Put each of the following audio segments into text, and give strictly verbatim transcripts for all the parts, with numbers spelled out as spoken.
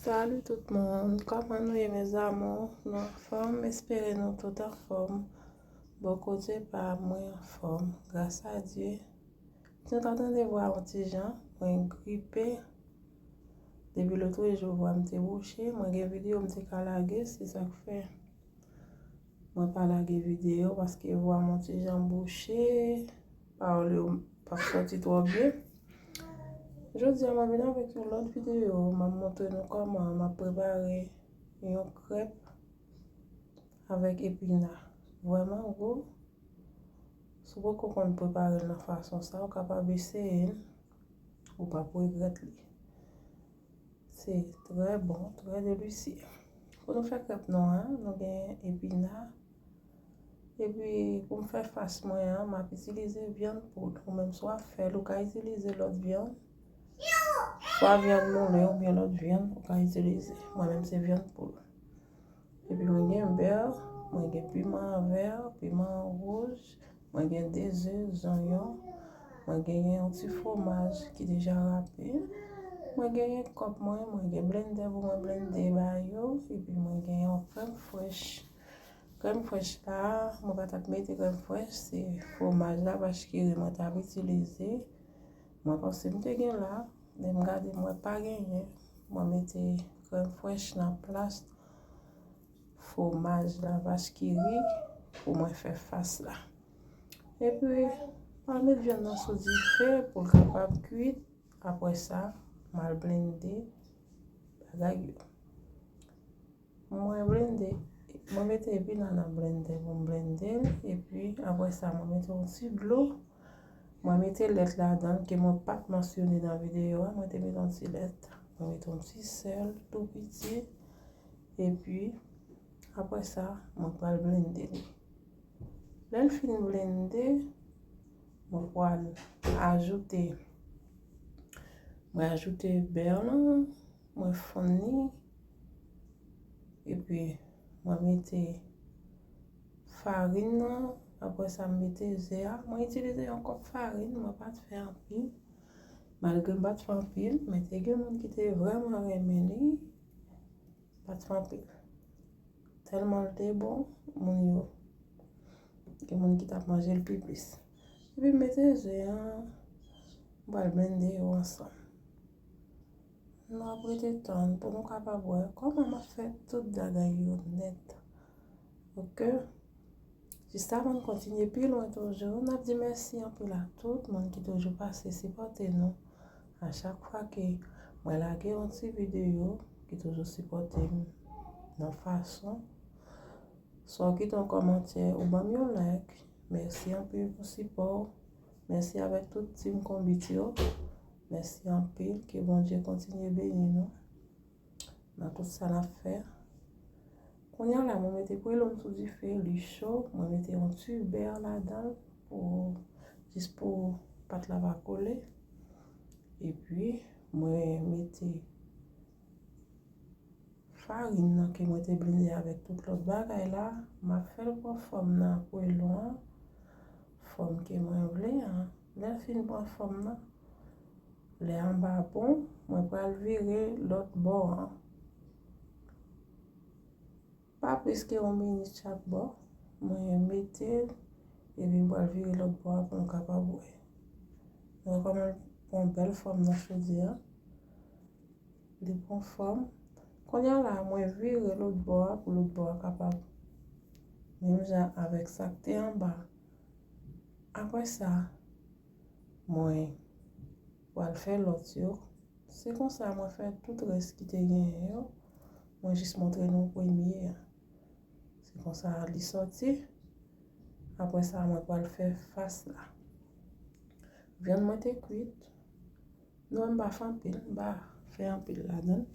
Salut tout moun, kòman nou ye mes amours? Nou anfòm? M espere nou tout anfòm. Bò kote pa m, mwen anfòm, gras a Dye. Si nou ta tande vwa yon ti jan, mwen gripe. Depi lotrejou vwa m te bouche, mwen gen videyo m te ka lage, se sa k fè mwen pa lage videyo paske vwa m yon ti jan bouche, pawòl yo p ap sòti twò byen. Jodi a mwen vin avèk yon lòt videyo, m ap montre nou kòman m ap prepare yon krèp avèk epina. Vrèman gou. Si w poko konn prepare l nan fason sa, ou kapab eseye l, ou p ap regrèt li. Se trè bon, trè delisye. Pou nou fè krèp nou an, nou gen epina. Epi pou m fè fas mwen an, m ap itilize vyann poul. Ou menm si w ap fè l, ou ka itilize lòt vyann. Swa vyann moulen oubyen lòt vyann, ou ka itilize. Mwen menm se vyann poul. Epi mwen gen bè, mwen gen piman vè, piman wouj, mwen gen de ze, zonyon, mwen genyen yon ti fwomaj ki deja rape, mwen genyen kòp mwen, mwen gen blendè pou mwen blende bagay yo, epi mwen gen yon krèm frèch. Krèm frèch la, mwen pa t ap mete krèm frèch, se fwomaj la, vach ki ri mwen t ap itilize. Mwen panse m te gen la, men m gade m wè pa genyen. Mwen mete krèm frèch nan plas fwomaj la, vach ki ri pou mwen fè fas la. Epi, m al met vyann nan sou dife pou l kapab kuit. Apre sa, m al blende bagay yo. Mwen blende, mwen mete epina nan blendè pou m blende l, epi apre sa, mwen mete yon ti dlo. Mwen mete lèt ladan l ke mwen pa t mansyone nan videyo a, mwen te mete yon ti lèt. Mwen mete yon ti sèl tou piti. Epi, apre sa, mwen pral blende li. Lè l fin blende, mwen pral ajoute, mwen ajoute bè lan, mwen fonn li, epi mwen mete farin nan, apre sa m mete ze a. Mwen itilize yon kòp farin, mwen pa t fè anpil. Malgre m pa t fè anpil, men te gen moun ki te vrèman renmen li. Pa t fè anpil. Tèlman l te bon, moun yo, gen moun ki t ap manje l pi plis. Epi m mete ze an, m pral blende yo ansanm. Nou ap rete tann pou nou kapab wè kòman m ap fè tout bagay yo nèt. Oke? Jis avan n kontinye pi lwen toujou, n ap di mèsi anpil a tout moun ki toujou pase sipòte nou. A chak fwa ke mwen lage yon ti videyo, ki toujou sipòte m nan fason. Swa w kite yon kòmantè ou ban m yon like. Mèsi anpil pou sipò w. Mèsi avèk tout team Konbit yo. Mèsi anpil. Ke Bondye kontinye beni nou nan tout sa n ap fè. Kounye a la, mwen mete pwelo m sou dife, li cho. Mwen mete yon ti bè ladan l pou, jis pou pat la pa kole. Epi, mwen mete farin nan ke mwen te blende avèk tout lòt bagay la. M ap fè l pran fòm nan pwelo an, fòm ke mwen vle an. Lè l fin pran fòm nan, lè anba bon, mwen pral vire lòt bò an. Pa plis ke yon minit chak bò, mwen mete l, epi m pral vire lòt bò a pou nou kapab wè. Nou wè kòman l pran bèl fòm nan chodi a. Li pran fòm. Kounye a la, mwen vire lòt bò a pou lòt bò a kapab menm jan avèk sa k te anba. Apre sa, mwen pral fè lòt yo. Se konsa mwen fè tout rès ki te genyen yo. Mwen jis montre nou premye a. Se konsa li sòti. Apre sa, mwen pral fè fas la. Vyann mwen te kwit. Nou wè m pa fè anpil, m pa fè anpil ladan l.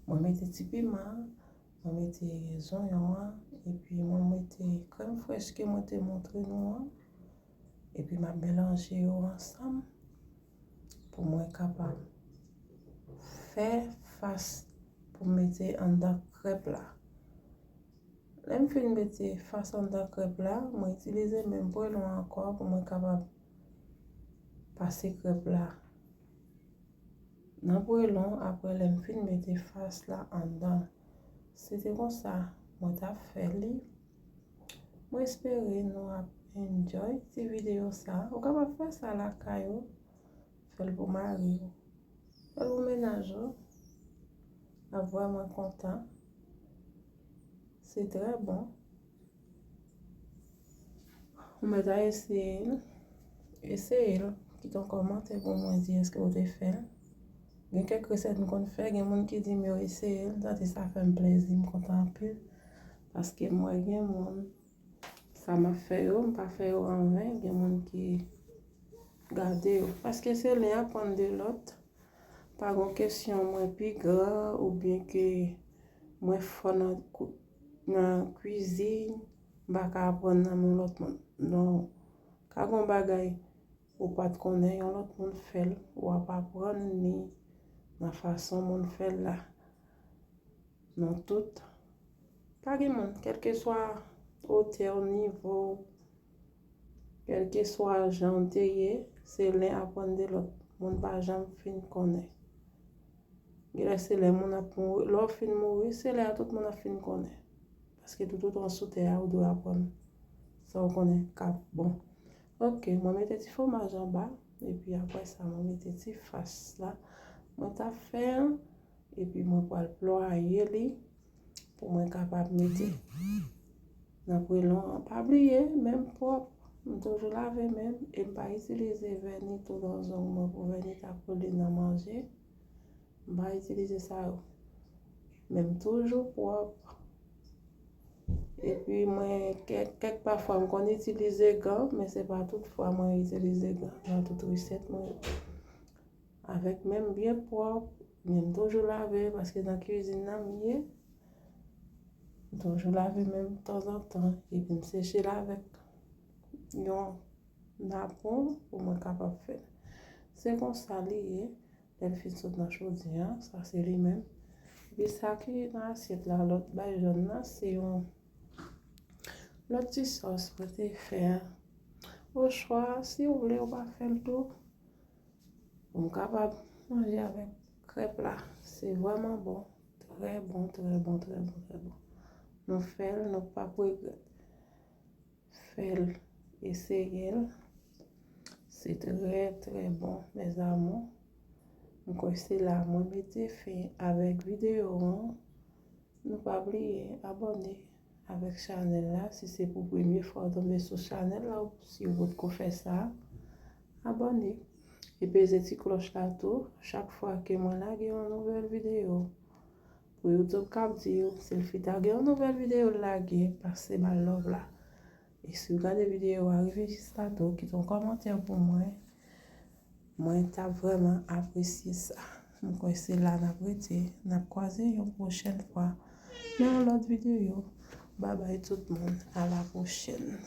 Mwen mete ti piman, mwen mete zonyon an, epi mwen mete krèm frèch ke mwen te montre nou an. Epi m ap melanje yo ansanm pou mwen kapab fè fas pou m mete anndan krèp la. Lè m fin mete fas anndan krèp la, mwen itilize menm pwelo an ankò pou mwen kapab pase krèp la Nan pwelon, apre lè m fin mete fas la anndan. Se te konsa mwen t ap fè li. Mwen espere nou ap enjoy ti videyo sa. Ou kapab fè sa lakay ou. Fè l pou mari w. Fè l pou mennaj ou. L ap vrèman kontan. Se trè bon. Ou mèt a eseye l. Eseye l. Kite yon kòmantè pou mwen di èske ou te fè l. Gen kèk resèt m konn fè, gen moun ki di m yo eseye l, m santi sa fè m plezi, m kontan anpil. Paske m wè gen moun, sa m ap fè yo, m pa fè yo anven, gen moun ki gade yo. Paske se len aprann de lòt. Pa gon kesyon mwen pi gran oubyen ke mwen fò nan kou-, nan kwizin, m pa ka aprann nan men lòt moun. Non. Ka gon bagay ou pa t konnen, yon lòt moun fè l, w ap aprann li nan fason moun fè l la. Nou tout, pa gen moun, kèlkeswa otè w, nivo w, kèlkeswa jan w te ye, se len aprann de lòt. Moun pa janm fin konnen. Genlè se lè moun ap mouri, lè w fin mouri, se lè a tout moun ap fin konnen. Paske toutotan w sou tè a, ou dwe aprann sa w konnen k ap bon. Ok, mwen mete ti fwomaj anba, epi apre sa, mwen mete ti fas la. Mwen t ap fè an, epi mwen pral plwaye li pou mwen kapab mete nan pwelon an. Pa bliye, men m pwòp, m toujou lave men m, e m pa itilize vèni tou nan zong mwen pou vèni ta kole nan manje. M pa itilize sa yo. Men m toujou pwòp. Epi mwen, kèk, kèk pafwa m konn itilize gan, men se pa tout fwa mwen itilize gan nan tout resèt mwen yo. Avèk men m byen pwòp, men m toujou lave, paske nan kwizin nan m ye. M toujou lave men m tanzantan, epi m seche l avèk yon napon pou mwen kapab fè l. Se konsa li ye, lè l fin sot nan chodye a, sa se li menm. Epi sa ki nan asyèt la, lòt bay jòn nan, se yon lòt ti sòs mwen te fè a. Ochwa, si w vle, ou pa fè l tou. Ou kapab manje avèk krèp la. Se vrèman bon. Trè bon, trè bon, trè bon, trè bon. Nou fè l, nou p ap regrèt. Fè l, eseye l. Se trè, trè bon, mes amours. M kwè se la mwen mete fen avèk videyo an. Nou pa bliye abòne avèk chanèl la. Si se pou premye fwa w tonbe sou chanèl la, ou si w potko fè sa, abòne. E peze ti klòch la tou. Chak fwa ke mwen lage yon nouvèl videyo, pou YouTube k ap di w, Silfita gen yon nouvèl videyo l lage, pase ba l love la. E si w gade videyo a rive jis la tou, kite yon kòmantè pou mwen. Mwen t ap vrèman apresye sa. M kwè se la n ap rete. N ap kwaze yon pwochèn fwa nan yon lòt videyo. Babay tout moun. A la pwochèn.